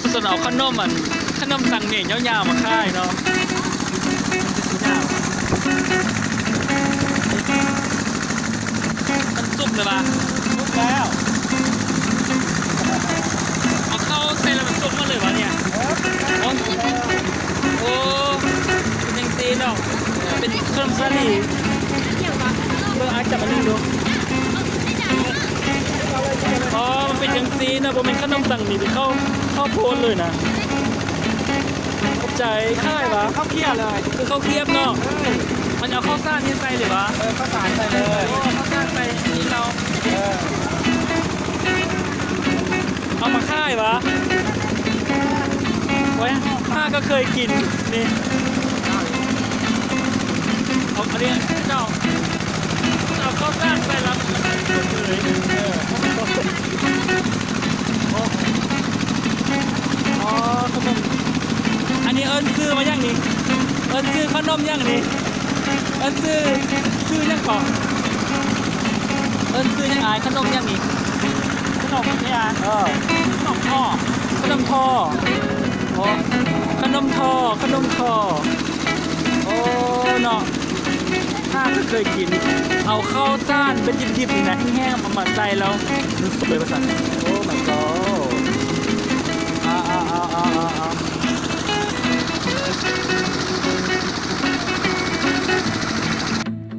ເຂົາເຈົ້າເອົາຂະໜົມ ອັນ ຂະໜົມຕັງເໝຍາວໆມາຂາຍເນາະ. ມັນສຸກແລ້ວຫວາ? ສຸກແລ້ວ. ເອົາເຂົ້າໃສ່ແລ້ວມັນສຸກໝົດເລີຍຫວາເນຍ? ເອີ ໂອ້ ເປັນຈັ່ງຊີ້ເນາະ. ເປັນຂະໜົມສາລີ. ເບິ່ງ ອ້າຍຈັບອັນນີ້ດູ. ອໍ ມັນເປັນຈັ່ງຊີ້ເນາະ, ບໍ່ແມ່ນຂະໜົມຕັງເໝຍາ ເປັນເຂົ້າ ເຂົ້າໂພດເລີຍນະ. ຂອບໃຈ. ຂາຍຫວາ? ເຂົ້າເຄຍບເລີຍ. ຄືເຂົ້າຄຽບເນາະ. ເອີ ມັນເອົາເຂົ້າສານນີ້ໃສ່ເລີຍຫວາ? ເອີ ເຂົ້າສານໃສ່ເລີຍ. ໂອ້ ເຂົ້າສານໃສ່ນີ້ເນາະ. ເອີ ເອົາມາຂາຍຫວາ? ໂອ້ຍ ຂ້າກໍເຄີຍກິນນີ້. ເອົາອັນນີ້ເຈົ້າ ເອົາເຂົ້າສານໃສ່ລຳເລີຍ. ເອີ ໂອ້ ອໍ ຂະໜົມ ອັນນີ້ເອີ້ນຊື່ວ່າຫຍັງນີ້? ເອີ້ນຊື່ຂະໜົມຫຍັງນີ້? ເອີ້ນຊື່ ຊື່ຫຍັງເກາະ? ເອີ້ນຊື່ຫຍັງອ້າຍ? ຂະໜົມຫຍັງນີ້? ຂະໜົມຫຍັງ? ເອີ ຂະໜົມທໍ້. ຂະໜົມທໍ້. ໂອ້ ຂະໜົມທໍ້ ຂະໜົມທໍ້. ໂອ້ ເນາະ ຂ້າກໍເຄີຍກິນ. ເອົາເຂົ້າສານເປັນດິບໆນີ້ນະ ແຫ້ງໆ ເອົາມາໃສ່ແລ້ວມັນສຸກເລີຍວ່າຊັ້ນ. ໂອ້ ມາຍກອດ. ອາໆໆໆໆ.